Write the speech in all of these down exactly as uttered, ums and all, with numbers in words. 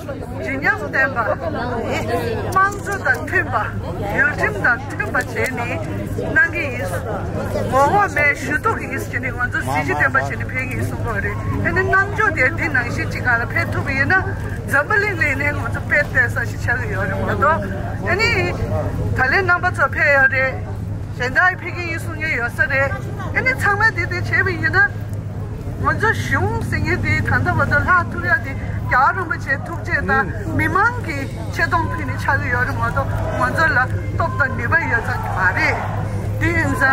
བརྗིད་ཉམས་ལྡན་པ། དམངས་གཙོ་དང་མཐུན་པ། ཡུལ་ཁྲིམས་དང་མཐུན་པ་བྱས་ནས་གནང་གི་ཡིན། ངོ་བོ་མེད་ཞུ་གཏུག་གི་ཡིན་ཟེར་ནས་ང་ཚོ་གཟི་བརྗིད་ལྡན་པ་བྱས་ནས་ཕེབས་ཀྱི་ཡིན་གསུང་གི་ཡོད་རེད། ཨ་ནི་གནང་ཕྱོགས་དེ་འདི་ནང་བཞིན་གཅིག་ག་ལ་ཕེབས་ཐུབ་པ་ཡིན་ན་འཛམ་བུ་གླིང་ལ་ནས་ང་ཚོ་དཔེ་བལྟས་ས་ཞིག་ཆགས་ཀྱི་ཡོད་རེད་མ་གཏོགས། ཨ་ནི་ད་ལན་རྣམ་པ་ཚོ་ཕེབས་ཡོད་རེད། གཞན་དག་ཕེབས་ཀྱི་ཡིན་གསུང་མཁན་ཡོད་ས་རེད། ཨ་ནི་ཚང་མས་དེ་དེ་བྱས་པ་ཡིན་ན། ང་ཚོ་གཞུང་ཟེར་མཁན་དེ་ད་ལྟ་བར་དུ་ལྷག་ཐུབ་ཡ་དེ་རྒྱལ་བ་རིན་པོ་ཆེའི་ཐུགས་རྗེ་དང་མི་མང་གི་ཆེ་མཐོང་ཕུལ་ནས་ཆགས་ཀྱི་ཡོད་རེད་མ་གཏོགས་ང་ཚོ་ལ་སྟོབས་དང་ནུས་པ་ཡོད་ཚད་མ་རེད། དེ་ཡིན་ཙང་ཨ་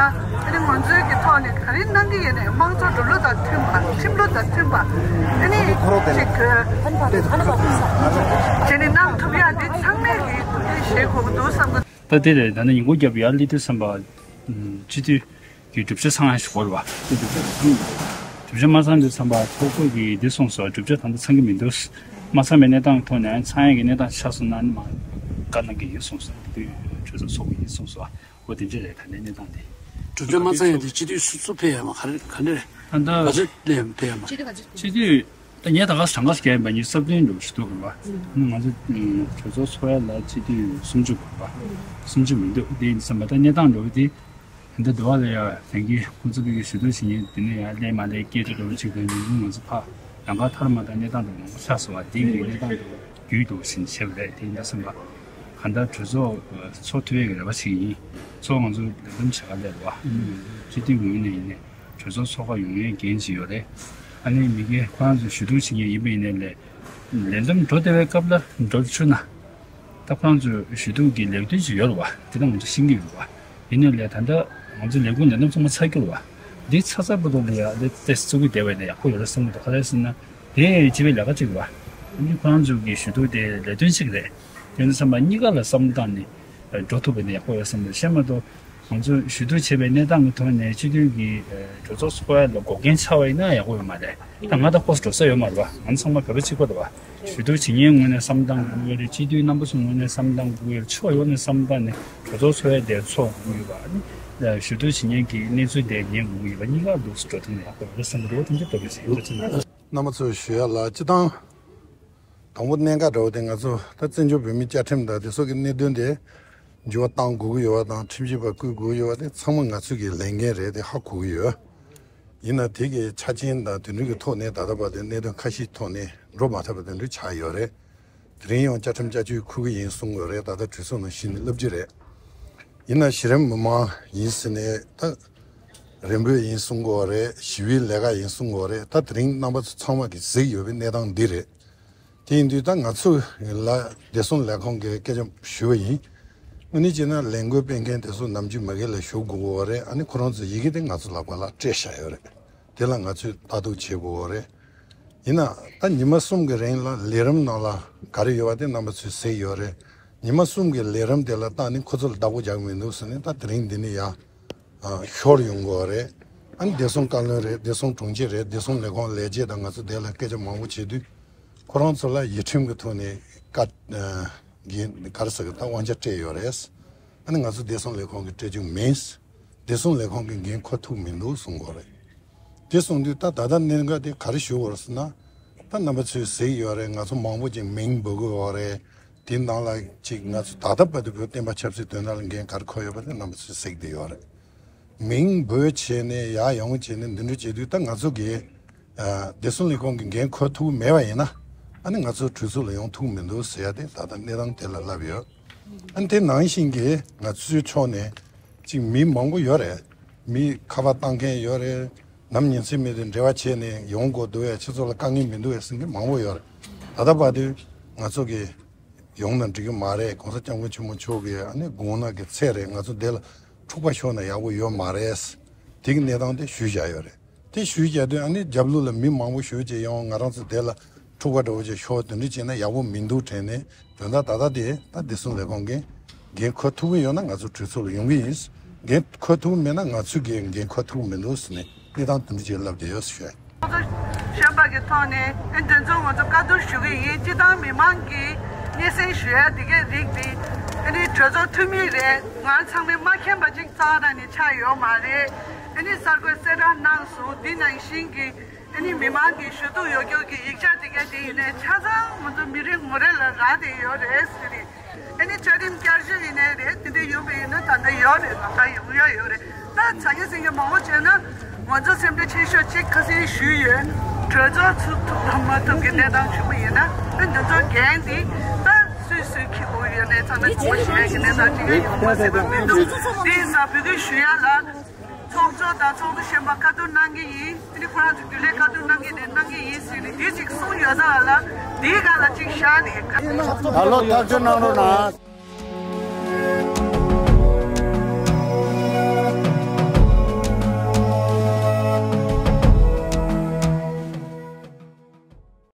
ནི་ང་ཚོའི་གི་ཐོག་ནས་ག་རེ་གནང་གི་ཡིན་ནའི་དམངས་གཙོ་འགྲོ་ལུགས་དང་མཐུན་པ། ཁྲིམས་ལུགས་དང་མཐུན་པ། ཨ་ནི་ཅིག་བྱས་ནས་གནང་ཐུབ་ཡ་དེ་ཚང་མས་གི་ཐུགས་རྗེ་བཞེས་དགོས་ཀྱི་འདུག་བསམ་གི། ད་དེ་རེད། ད་ནི་ཡིན་སྒོ་བརྒྱབ་ཡར་སླེབས་དུས་ཙམ་པ། སྤྱི་འཐུས་ཀྱི་གྲུབ་ཆ་ཚང་ཡ་ཞིག་དགོས་རེད་བ། དེ་གྲུབ་ཆ་ཚང་། གྲུབ་ཆ་མ་ཚང་དུས་ཙམ་པ་ཚོགས་གཙོ་གིས་འདི་གསུངས་སོང་། གྲུབ་ཆ་ད་ལྟ་ཚང་གི་མི་འདུག་མ་ཚང་བའི་གནས་སྟངས་ཐོག་ནས་ཚང་ཡ་གི་གནས་སྟངས་ཆགས་སོང་ན་ནི་མ་བཀའ་གནང་གི་ཡིན་གསུངས་སོང་། དེ་དུས་གྲོས་ཚོགས་ཚོགས་གི་ཡིན་གསུངས་སོང་། འོ་དེ་འདྲ་རེད། ད་ལྟའི་གནས་སྟངས་དེ། གྲུབ་ཆ་མ་ཚང་ཡ་དེ་སྤྱི་འཐུས་སུ་སུ་ཕེབས་ཡ་མ་ག་རེ་ག་འདྲ་རེད། ད་ལྟ་ག་ཚོད་སླེབས་ཕེབས་ཡ་མ། སྤྱི་འཐུས་ད་ངས་ད་ག་ས་ག་ས་རྒྱག་ཡིན་པ་ཉིས་སྟོང་དྲུག་ཅུ་དོ་དགོས་པ། ང་ཚོ་གྲོས་ཚོགས་ཚོགས་ཡ་ལ་སྤྱི་འཐུས་སུམ་ཅུ་དགོས་པ། སུམ་ཅུ་མི་འདུག་དེ་ཡིན་ཙམ་པ་ད་གནས་སྟངས་འགྲོ་བ་དེ། ད་ལྟ་འདི་བ་ལ་ཡ་དེང་གི་ཁོང་ཚོ་གི་ཞུ་གཏུག་བྱེད་མཁན་དེ་ནས་ཡ་སླེབས་མ་སླེབས་སྐད་ཆ་འགྲོ་བ་ཅིག་དང་ཉིན་གུང་ང་ཚོ་ཕ་རང་ཁ་ཐར་མ་དང་གནས་སྟངས་འགྲོ་མང་པོ་ཆགས་སོང་བ། དེ་གི་གནས་སྟངས་འགྲོ་རྒྱུས་འགྲོ་བཞིན་བྱས་པ་རེད། དེ་ཡིན་ཙམ་པ་གང་ལྟར་གྲོས་ཚོགས་ཚོགས་ཐུབ་ཡས་ཀྱི་རེ་བ་བྱེད་ཀྱི་ཡིན། ཚོགས་ང་ཚོ་ལས་དོན་བྱེད་ག་སླེབས་པ་སྤྱི་འཐུས་ངོས་ནས་ཡིན་ནས་གྲོས་ཚོགས་ཚོགས་ཁག་ཡོང་ཡས་འགན་ཅིག་ཡོད་རེད། ཨ་ནི་མི་སྒེར་ཁོ་རང་ཚོ་ཞུ་གཏུག་བྱེད་མཁན་ཡིན་པ་ཡིན་ནའི་ལས་ལས་དོན་འགྲོ་བདེ་བའི་སྐབས་ལ་འགྲོ་ཆུག་ན། ད་ཁོ་རང་ཚོས་ཞུ་གཏུག་གི་ལས་དོན་ཅིག་ཡོད་རེད་བ། དེ་ད་ང་ཚོ་ཤེས་ཀྱི་ཡོད་རེད་བ། ཡིན་ནའི་ལས་ད་ལྟ་ང་ཚོ་ལས་ཁུངས་ལས་རྣམ་ཚང་མ་ཚར་གྱི་རེད་བ། འདི་ཚར་ཚར་བར་དུ་ལ་ཡ་ལས་ཏེ་བཙུགས་ཀྱི་བསྡད་པ་ཡིན་ན་ཡག་པོ་ཡོད་རེད་བསམ་གྱི་འདུག་ག་རེ་ཟེར་ན། དེ་སྤྱི་པའི་ལས་ཀ་ཅིག་རེད་བ། ཨ་ནི་ཁོ་རང་ཚོ་གི་ཞུ་གཏུག་དེ་ལས་དོན་ཅིག་རེད། དེ་ནི་བསམ་པ་གཉིས་ཀ་ལ་བསམ་བློ་བཏང་ནས་འགྲོ་ཐུབ་པ་ཡིན་ན་ཡག་པོ་ཡོད་བསམ་གྱི་འདུག་གཞན་མ་གཏོགས། ང་ཚོས་ཞུ་གཏུག་བྱས་པའི་གནས་སྟངས་ཀྱི་ཐོག་ནས་སྤྱི་འཐུས་ཀྱི་གྲོས་ཚོགས་ཚོགས་ཡ་ལ་འགོག་རྐྱེན་ཆགས་པ་ཡིན་ན་ཡག་པོ་ཡོད་མ་རེད། ད་ང་ད་ཁོ་སོ་འགྲོ་ས་ཡོད་མ་རེད་བ། ང་ཚང་མ་བོད་པ་གཅིག་པ་རེད་བ། ཞུ་གཏུག་བྱེད་མཁན་ངོས་ནས་བསམ་བཏང་དགོས་ཀྱི་ཡོད་རེད། སྤྱི་འཐུས་རྣམ་པ་ཚོ་ངོས་ནས་བསམ་བཏང་དགོས་ཀྱི་ཡོད་རེད། ཕྱོགས་ཡོངས་ནས་བསམ་བཏང་ནས་གྲོས་ཚོགས་ཚོགས་ཡ་དེ་ཚོགས་དགོས་ཀྱི་ཡོད་པ། ཨ་ནི་ཞུ་གཏུག་བྱེད་མཁན་གྱི་གནས་ཚུལ་དེ་ཉན་དགོས་ཀྱི་ཡོད་པ། གཉིས་ཀ་འདུག་སེ་འགྲོ་ཐུབ་ན་ཡག་པོ་ཡོད་རེད་བསམ་གྱི་འདུག་དེ་འདྲ་འདུག་རེད་ཟེར་ཡོད་ཅི་ན། རྣམ་པ་ཚོས་ཞུ་ཡ་ལ་སྤྱི་བཏང་། དང་པོ་གནད་འགག་འདྲ་བོ་དེ་ང་ཚོ་ད་བཙན་བྱོལ་བོད་མིའི་བཅའ་ཁྲིམས་དང་དེ་སོགས་ཀྱི་གནད་དོན་དེ་འགྱུར་བ་གཏང་དགོས་ཀྱི་ཡོད་པ་དང་། ཁྲིམས་ཞིབ་པ་བསྐོ་དགོས་ཀྱི་ཡོད་པ་དེ་ཚང་མ་ང་ཚོས་ཀྱི་ལས་འགན་རེད། དེ་ཧ་གོ་གི་ཡོད། ཡིན་ན་དེ་གི་ཆ་རྐྱེན་དང་དེ་འདྲ་གི་ཐོག་ནས་ད་ལྟ་བར་དུ་གནད་དོན་ཁ་ཤས་ཐོག་ནས་འགྲོ་མ་ཐུབ་པ་དེ་འདྲ་ཆགས་ཡོད་རེད། དེ་རིང་ཡང་བཅའ་ཁྲིམས་བསྐྱར་བཅོས་འཁུར་གི་ཡིན་གསུང་གི་ཡོད་རེད། ད་ལྟ་གྲོས་ཚོགས་ནང་གཞི་ནས་ལབ་ཀྱི་རེད། ཡིན་ན་གཞི་རིམ་མི་མང་ཡིན་ཟེར་ནས་ད་རེ་འབོད་ཡིན་གསུང་གི་ཡོད་རེད། ཞི་བའི་ལས་ཀ་ཡིན་གསུང་གི་ཡོད་རེད། ད་དེ་རིང་རྣམ་པ་ཚོ་ཚང་མ་གིས་གཟིགས་ཡོད་པའི་གནས་སྟངས་འདི་རེད། དེ་ཡིན་དུས་ད་ང་ཚོ་ལ་བདེ་སྲུང་ལས་ཁུངས་ཀྱི་སྐད་ཆ་ཞུས་པ་ཡིན། དངོས་གནས་བྱས་ན་ལས་འགུལ་སྤེལ་མཁན་དེ་ཚོ་ནམ་རྒྱུན་མ་གི་ལ་ཞུ་དགོས་ཀྱི་ཡོད་རེད། ཨ་ནི་ཁོ་རང་ཚོ་ཡི་གེ་དེ་ང་ཚོ་ལག་པ་ལ་སྤྲད་བཞག་ཡོད་རེད། དེ་ལ་ང་ཚོས་ལྟ་རྟོག་བྱེད་དགོས་ཀྱི་ཡོད་རེད། ཡིན་ན་ད་ཉི་མ་གསུམ་གྱི་རིང་ལ་ལས་རིམ་ནང་ལ་ག་རེ་ཡོད་པ་དེ་རྣམ་པ་ཚོས་གཟིགས་ཡོད་རེད། ཉི་མ་གསུམ་གྱི་ལས་རིམ་དེ་ལ་བརྟེན་ནས་ཁོ་ཚོ་ལ་བདག་པོ་རྒྱག་གི་མི་འདུག་ཟེར་ནས་ད་དེ་རིང་འདི་ནས་ཡར་ཨ་ཤོར་ཡོང་གི་ཡོད་རེད། ཨ་ནི་བདེ་སྲུང་བཀའ་བློན་རེད། བདེ་སྲུང་དྲུང་ཆེ་རེད། བདེ་སྲུང་ལས་ཁུངས་ལས་བྱེད་དང་ང་ཚོ་དེ་ལ་སྐད་ཆ་མང་པོ་བྱེད་དུས། ཁོ་རང་ཚོ་ལ་ཡིག་ཁྲིམས་ཀྱི་ཐོག་ནས་བཀའ་ཨ་འགན་ག་རེ་ཟེར་གི་ད་དབང་ཆ་སྤྲད་ཡོད་རེད། ཨ་ནི་ང་ཚོ་བདེ་སྲུང་ལས་ཁུངས་ཀྱིས་སྤྲད་རྒྱུ་མིན། བདེ་སྲུང་ལས་ཁུངས་ཀྱིས་འགན་འཁུར་ཐུབ་མི་འདུག་གསུང་གི་ཡོད་རེད། དེ་གསུང་དུས་ད་ད་ལྟ་གནད་འགག་དེ་ག་རེ་ཞུ་དགོས་རེད་ཟེར་ན། ད་རྣམ་པ་ཚོས་གཟིགས་ཡོད་རེད། ང་ཚོ་མང་པོ་ཅིག་མིང་འབོད་ཀྱི་ཡོད་རེད། དེའི་ནང་ལ་ཅིག་ང་ཚོ་ད་ལྟ་བར་དུ་བོད་བསྟན་པ་ཆབ་སྲིད་དོན་དག་ལ་འགན་ག་རེ་འཁུར་ཡོད་པ་དེ་རྣམ་པ་ཚོས་གཟིགས་བསྡད་ཡོད་རེད། མིང་འབོད་བྱས་ནས་ཡར་ཡོང་བྱས་ནས་འདི་འདྲ་བྱེད་དུས་ད་ང་ཚོ་གིས་ཨ་བདེ་སྲུང་ལས་ཁུངས་ཀྱི་འགན་འཁུར་ཐུབ་ཀྱི་མེད་པ་ཡིན་ན། ཨ་ནི་ང་ཚོ་གྲོས་ཚོགས་ལ་ཡོང་ཐུབ་ཀྱི་མི་འདུག་ཟེར་ཡ་དེ་ད་ལྟ་གནས་སྟངས་དེ་ལ་ལབ་ཡོད། ཨ་ནི་དེ་ནང་བཞིན་གྱི་ང་ཚོའི་ཕྱོགས་ནས་ཅིག་མི་མང་པོ་ཡོད་རེད། མི་ཁ་པར་བཏང་མཁན་ཡོད་རེད། ནམ་ཉིན་མཚན་མེད་དུ་འབྲེལ་བ་བྱས་ནས་ཡོང་དགོས་འདུག་ཡ། ཁྱེད་ཚོ་ལ་དཀའ་ངལ་མི་འདུག་ཡ་ཟེར་མཁན་མང་པོ་ཡོད་རེད། ད་ལྟ་བར་དུ་ང་ཚོ་གིས་ཡོང་ན་འགྲིག་གི་མ་རེད། ༸གོང་ས་༸སྐྱབས་མགོན་ཆེན་པོ་མཆོག་གི་ཨ་ནི་དགུང་ན་གི་ཚད་རེད། ང་ཚོ་དེ་ལ་འཁྲུག་པ་ཤོར་ན་ཡག་པོ་ཡོད་མ་རེད། དེ་གི་གནས་སྟངས་དེ་ཞུས་བཞག་ཡོད་རེད། དེ་ཞུས་བཞག་དུས་ཨ་ནི་རྒྱབ་ལོགས་ལ་མི་མང་པོ་ཞེ་པོ་ཅིག་ཡོང་། ང་རང་ཚོ་དེ་ལ་འཁྲུག་པ་འདྲ་བོ་ཅིག་ཤོར་དེ་འདྲ་བྱས་ན་ཡག་པོ་མི་འདུག་དྲན་ནས། དོན་དག་ད་ལྟ་དེ་ད་བདེ་སྲུང་ལས་ཁུངས་ཀྱིས་འགན་འཁུར་ཐུབ་ཀྱི་ཡོད་ན་ང་ཚོ་གྲོས་ཚོགས་ལ་ཡོང་གི་ཡིན། འགན་འཁུར་ཐུབ་ཀྱི་མེད་ན་ང་ཚོས་ཀྱིས་འགན་འཁུར་ཐུབ་ཀྱི་མི་འདུག་ཟེར་ནས་གནས་སྟངས་དེ་འདྲ་ཅིག་ལབ་བསྡད་ཡོད་ཞུ། ཁོང་ཚོ་གཞོན་པ་གི་ཐོག་ནས་ཨ་དེ་ཚོ་ང་ཚོ་བཀའ་བསྡུར་ཞུ་གི་ཡིན། སྤྱི་བཏང་མི་མང་གིས་སྙན་སེང་ཞུ་ཡ་དེ་གའི་རིགས་དེ་ཨ་ནི་གྲོས་ཚོགས་འཐུས་མི་རེད། ང་ཚང་མས་མ་མཁྱེན་པ་ཅིག་རྩ་བ་ནས་ཆགས་ཡོད་མ་རེད། ཨ་ནི་གསར་འགོད་གསལ་བསྒྲགས་གནང་སོང་། དེ་ནང་བཞིན་གྱི་ཨ་ནི་མི་མང་གི་ཞུ་གཏུག་ཡོད་རྒྱུ་གི་ཡིག་ཆ་དེ་ དེ་ཡིན་ནའི་ཆ་ཚང་ང་ཚོ་མི་རེ་ངོ་རེ་ལ་རག་བསྡད་ཡོད་རེད་ཟེར་ནས། ཨ་ནི་བཅའ་ཁྲིམས་བསྐྱར་ཞིབ་ཡིན་ནའི་རེད། དེ་འདྲ་ཡོང་བ་ཡིན་ན་ད་ལྟ་ཡོད་རེད། ད་ལྟ་ཡོང་ཡ་ཡོད་རེད། ད་ཆ་རྐྱེན་ཟིན་གྱི་མང་པོ་བྱས་ན་ང་ཚོ་སེམས་ཁྲལ་ཆེ་ཤོས་གཅིག་ཁ་སང་ཞུས་ཡོད། གྲོས་ཚོགས་ཚུགས་ཐུབ་དང་མ་ཐུབ་ཀྱི་གནས་སྟངས་བྱུང་བ་ཡིན་ན། ཨ་འདི་ཚོ་འགན་འདི་ད་སུས་སུས་འཁྱེར་དགོས་ཡོད་ནའི་ཚང་མ་ཚང་མ་ཞུ་ཡ་གི་གནས་སྟངས་གཅིག་ཀྱང་ཡོང་མ་སྲིད་པ་མི་འདུག་དེ་ཡིན་ཙང་བོད་སྐད་ཞུ་ཡ་ལ། ཚོགས་གཙོ་དང་ཚོགས་གཙོ་གཞོན་པ་བཀའ་བསྡུར་གནང་གི་ཡིན། དེ་ནི་ཁོ་རང་ཚོ་རྒྱུན་ལས་བཀའ་བསྡུར་གནང་གི་རེད། གནང་གི་ཡིན་ཟེར་ནས་དེ་ཅིག་གསུངས་ཡོད་ཙང་ལ་དེའི་སྒང་ལ་ཅིག་བཞག་ནས། ད་ལོ་ཐག་གཅོད་གནང་རོགས་གནང་།